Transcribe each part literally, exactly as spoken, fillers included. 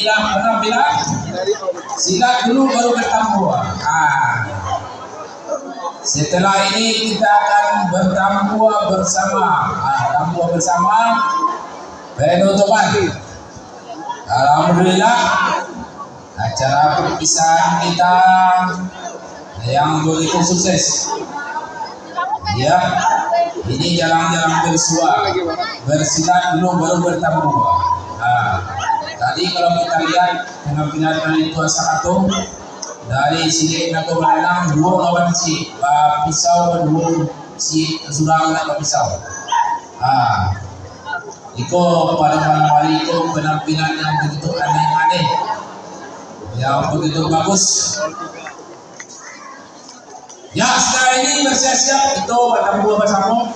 Penampilan silat dulu, baru bertambua. Ah. Setelah ini kita akan bertambua bersama. Ah, tambua bersama. Penutupan. Alhamdulillah, acara perpisahan kita yang begitu sukses. Ya, ini jalang-jalang bersua, bersilat dulu baru bertambua. Nah, tadi kalau kita lihat penampilan dari Tuan Sakato, dari Silik Nago Baranang, duo lawan ciek, bapisau duo, ciek surang nak bapisau. Ah, iko pada malam hari iko penampilan yang begitu aneh-aneh, yang begitu bagus. Ya, setelah ini bersiap-siap, kita bertambua bersama.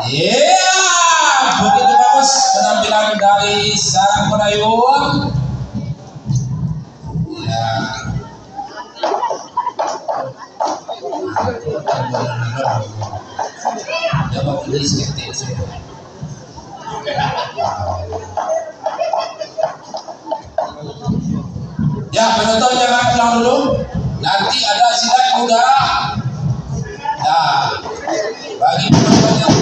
Iya, begitu bagus penampilan dari Sarang Kodayuang. Ya. Coba tulis ketik semua. Ya, penonton jangan pulang dulu. Nanti ada silat kuda. Nah, bagi penonton yang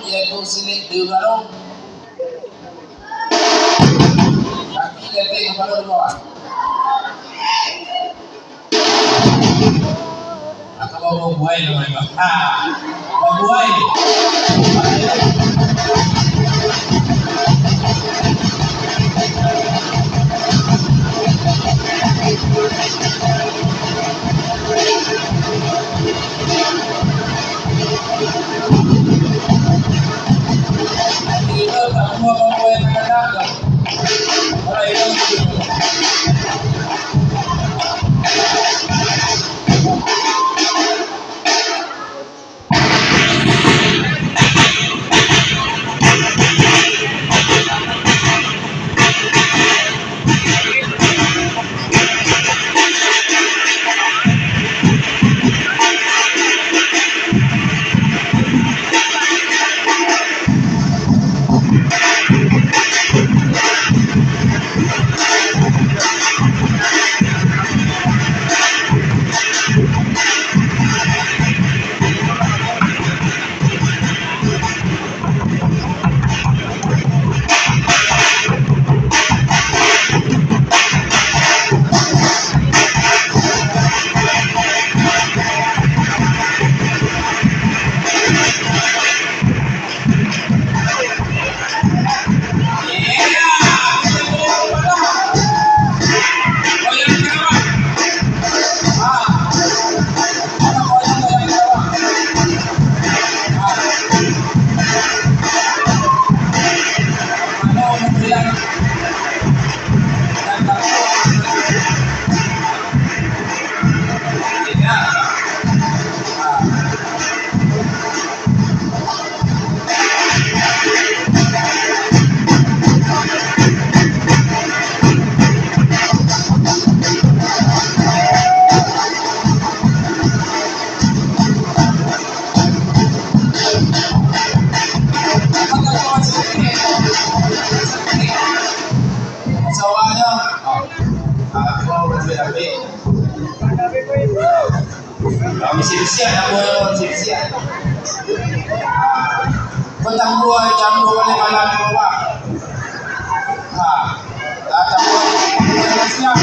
Yaitu silik di udara. Kaki letek kapalo di bawah. Atau babuai namonyo. Ah, babuai. Sawahnya, oh, ah, kau lebih-lebih. Ah, misi bisiak, apa misi bisiak? Ah, kau tambua, tambua balik malam tu, Pak. Ah, ah, tambua, tambua bisiak.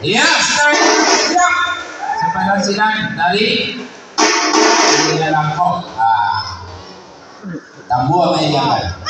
Ya, sekarang kita simak. Sampai sinan dari, dari Langkok. Ah. Tambua main jangan.